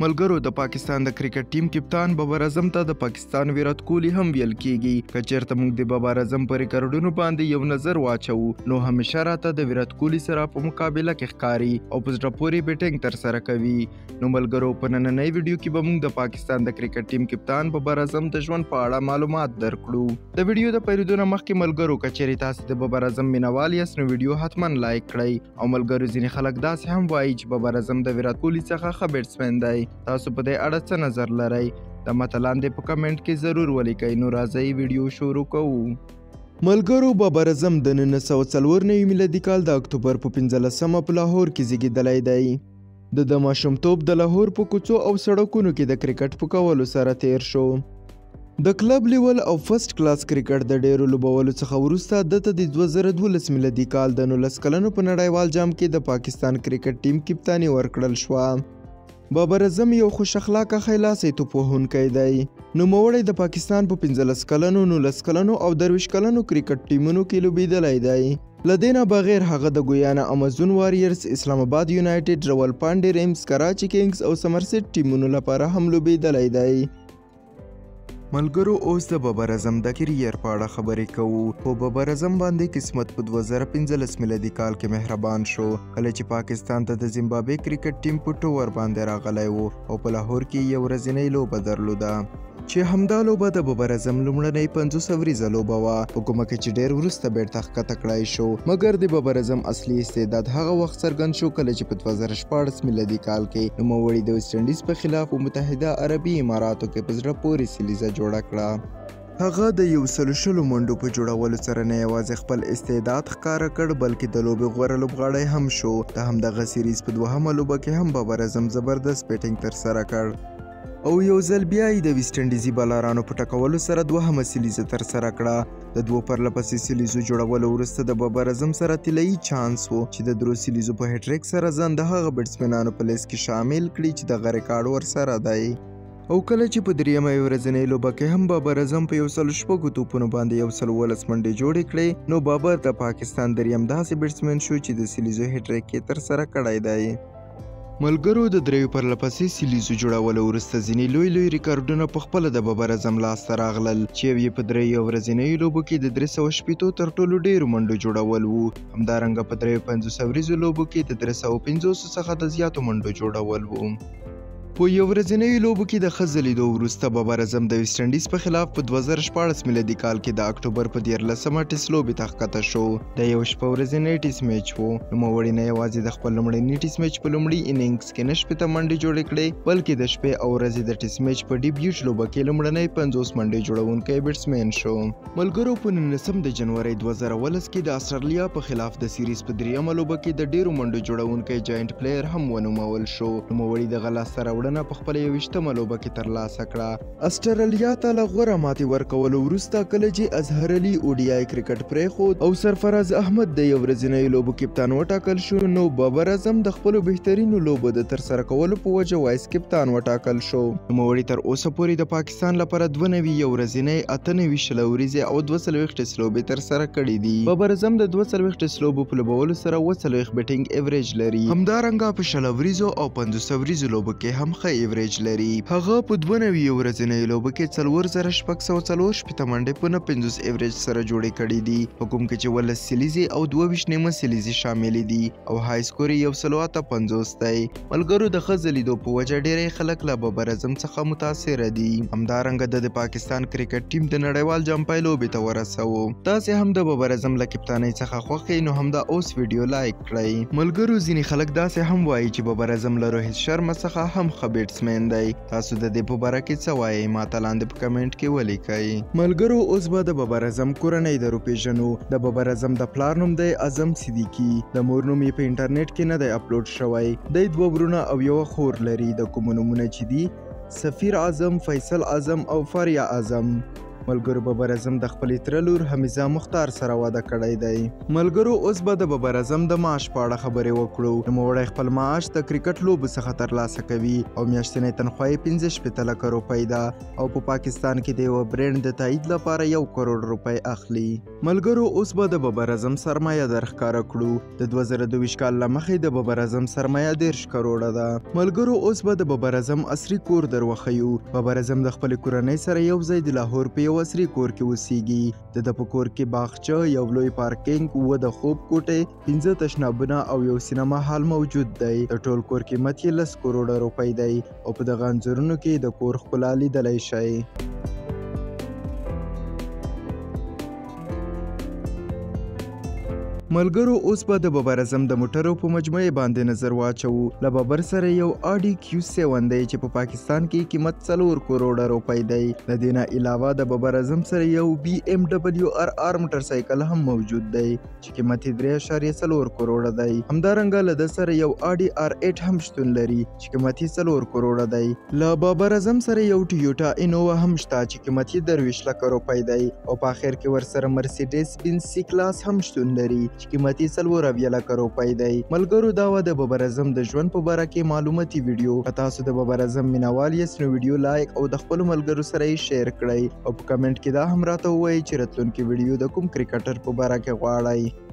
ملګرو د پاکستان د کرکټ ټیم کپتان بابر اعظم ته د پاکستان ویرات کوهلي هم ویل کیږي. که چیرته موږ د بابر اعظم په ریکارډونو باندې یو نظر واچوو نو همیشه راته د ویرات کوهلي سره په مقابله کې ښکاري او په زړه پورې بیټینګ ترسره کوي. نو ملګرو، په نننۍ ویډیو کې به موږ د پاکستان د کرکټ ټیم کپتان بابر اعظم د ژوند په اړه معلومات درکړو. د ویډیو د پیلېدو نه مخکې ملګرو، که چیرې تاسو د بابر اعظم مینوال یاست نو ویډیو حتما لایک کړئ. او ملګرو، ځینې خلک داسې هم وایي چې بابر اعظم د ویرات کوهلي څخه ښه بیټسمن دی. تاسو په دې اړه څه نظر لرئ؟ د ماته لاندې په کمنټ کې ضرور ولیکئ. نو راځئ ویډیو شروع کوو. ملګرو، بابر اعظم د 1994 میلادي کال د اکتوبر په 15مه په لاهور کې زیږېدلی دی. د ده ماشومتوب د لاهور په کوڅو او سړکونو کې د کرکټ په کولو سره تیر شو. د کلب لیول او فرست کلاس کرکټ د ډیرو لوبولو څخه وروسته ده ته د 2012 میلادي کال د 19 کلنو په نړیوال جام کې د پاکستان کرکټ ټیم کپتاني ورکړل شوه. بابر اعظم یو خوش اخلاقه ښی لاسی توپ وهونکی دی. نوموړی د پاکستان په 15 کلنو، 19 کلنو او 23 کلنو کرکټ ټیمونو کې لوبېدلی دی. له دې نه بغیر هغه د ګویانا امازون واریرز، اسلام آباد یونایټډ، راولپنډي ریمز، کراچي کینګز او سمرسیټ ټیمونو لپاره هم لوبېدلی دی. ملګرو، اوس د بابر اعظم د کریر په اړه خبرې کوو. خو بابر اعظم باندې قسمت په 2015 میلادي کال کې مهربان شو، کله چې پاکستان ته د زیمبابوې کرکټ ټیم په ټور باندې راغلی و او په لاهور کې یو ورځنۍ لوبه درلوده، چې همدا لوبه د بابر اعظم لومړنۍ 50 اوریزه لوبه وه، په کومه کې چې ډېر وروسته بیرته ښکته کړای شو. مګر د بابر اعظم اصلي استعداد هغه وخت څرګند شو کله چې په 2016 میلادي کال کې نوموړي د ویسټ انډیز په خلاف په متحده عربي اماراتو کې په زړه پورې سلیزه جوړه کړه. هغه د 120 منډو په جوړولو سره نه یوازې خپل استعداد ښکاره کړ، بلکې د لوبې غوره لوبغاړی هم شو. د همدغه سیریز په دوهمه لوبه کې هم بابر اعظم زبردست بیټینګ ترسره کړ او یو ځل بیا یې د ویسټ انډیزي بالرانو په ټکولو سره دوهمه سلیزه ترسره کړه. د دوو پرله پسې سلیزو جوړولو وروسته د بابر اعظم سره طلایي چانس و چې د درو سلیزو په هټریک سره ځان د هغه بیټسمنانو په لیست کې شامل کړي چې دغه ریکارډ ورسره دی. او کله چې په دریمه یو ورځنۍ لوبه کې هم بابر اعظم په 106 توپونو باندې 110 منډې جوړې کړې، نو بابر د پاکستان دریم داسې بیټسمن شو چې د سلیزو هټریک یې ترسره کړی دی. ملګرو، د دریو پرله پسې سلیزو جوړولو وروسته ځینې لوی لوی ریکارډونه په خپله د بابر اعظم لاسته راغلل، چې یو یې په دریو ورځنیو لوبو کې د 360 تر ټولو ډېرو منډو جوړول وو. همدارنګه په 53 اوریزو لوبو کې د 350 څخه د زیاتو منډو جوړول وو. په یو ورځنیو لوبو کې د ښه ځلېدو وروسته بابر اعظم د ویسټ انډیز په خلاف په 2016 میلادي کال کې د اکتوبر په 13مه ټیسټ لوبې ته ښکته شو. دا یو شپه ورځنی ټیسټ میچ و. نوموړي نه یوازې د خپل لومړني ټیسټ میچ په لومړي اننګز کې 69 منډې جوړې کړې، بلکې د شپې او ورځې د ټیسټ میچ په ډیبیوټ لوبه کې لومړنی 50 منډې جوړونکی بیټسمن شو. ملګرو، په 19 د جنورۍ 2010 کې د استرالیا په خلاف د سیریز په دریمه لوبه کې د ډېرو منډو جوړونکی جاینټ پلیر هم ونومول شو. نوموړي دغه لاسته راوړنه په خپله 21مه لوبه کې ترلاسه کړه. استرالیا ته له غوره ماتې ورکولو وروسته کله چې اظهر علي اوډیای کرکټ پرېښود او سرفراز احمد د یو ورځنیو لوبو کپتان وټاکل شو، نو بابر اعظم د خپلو بهترینو لوبو د ترسره کولو په وجه وایس کپتان وټاکل شو. نوموړي تر اوسه پورې د پاکستان لپاره 92 یو ورځنۍ، 98 شل اوریزې او 42 ټیسټ لوبې ترسره کړې دي. بابر اعظم د 42 ټیسټ لوبو په لوبولو سره 47 بیټینګ ایوریج لري. همدارنګه په 20 اوریزو او 50 اوریزو لوبو کې هم ښه ایوریج لري. هغه په 92 ورځنیو لوبو کې 4664 منډې په 59 ایوریج سره جوړې کړې دي، په کوم کې چې 18 سلیزې او 22 نیمه سلیزې شاملې دي او های سکور یې 158 دی. ملګرو، د ښه ځلېدو په وجه ډېری خلک له بابر اعظم څخه متاثره دي. همدارنګه د پاکستان کرکټ ټیم د نړیوال جام پایلوبې ته ورسوو. تاسې هم د بابر اعظم له کپتانۍ څخه خوښ یئ نو همدا اوس ویډیو لایک کړئ. ملګرو، ځینې خلک داسې هم وایي چې بابر اعظم له روهیت شرما څخه هم ښه بیټسمن دی. تاسو د دې په باره کې څه وایئ؟ ماته لاندې په کمنټ کې ولیکئ. ملګرو، اوس به د بابر اعظم کورنۍ دروپېژنو. د بابر اعظم د پلار نوم دی اعظم صدیقي. د مور نوم یې په انټرنیټ کې نه دی اپلوډ شوی. دی دوه ورونه او یوه خور لري، د کومو نومونه چې دي سفیر اعظم، فیصل اعظم او فریا اعظم. ملګرو، بابر اعظم د خپلې تره لور حمیزه مختار سره واده کړی دی. ملګرو، اوس به د بابر اعظم د معاش په اړه خبرې وکړو. نوموړی خپل معاش د کرکټ لوبو څخه ترلاسه کوي او میاشتنۍ تنخوا یې 65 لکه روپۍ ده او په پاکستان کې د یوه برینډ د تایید لپاره 1 کروړ روپۍ اخلي. ملګرو، اوس به د بابر اعظم سرمایه در ښکاره کړو. د 2022 کال له مخې د بابر اعظم سرمایه 30 کروړه ده. ملګرو، اوس به د بابر اعظم عصري کور در وښیو. بابر اعظم د خپلې کورنۍ سره یو ځای د لاهور په یو عصري کور کې اوسیږي. د ده په کور کې باغچه، یو لوی پارکینګ، 7 د خوب کوټې، 5 تشنابونه او یو سینما هال موجود دی. د ټول کور قیمت یې 10 کروړه روپۍ دی او په دغه انځورونو کې د کور ښکلا لیدلی شئ. ملګرو، اوس به د بابر اعظم د موټرو په مجموعې باندې نظر واچوو. له بابر سره یو آډي کیو 7 دی چې په پاکستان کې قیمت 4 کروړه روپۍ دی. له دې نه علاوه د بابر اعظم سره یو بي ایم ډبلیو آر آر موټرسایکل هم موجود دی چې قیمت یې 3.4 کروړه دی. همدارنګه له ده سره یو آډي آر 8 هم شتون لري چې قیمت یې 4 کروړه دی. له بابر اعظم سره یو ټیوټا اینووا هم شته چې قیمت یې 23 لکه روپۍ دی او په اخر کې ورسره مرسیډس بنز سي کلاس هم شتون لري چې قیمت یې 74 لکه روپۍ دی. ملګرو، دا وه د بابر اعظم د ژوند په باره کې معلوماتي ویډیو. که تاسو د بابر اعظم مینهوال یاست نو ویډیو لایک او د خپلو ملګرو سره یې شیر کړئ او په کمنټ کې دا هم راته ووایئ چې راتلونکې ویډیو د کوم کرکټر په باره کې غواړئ.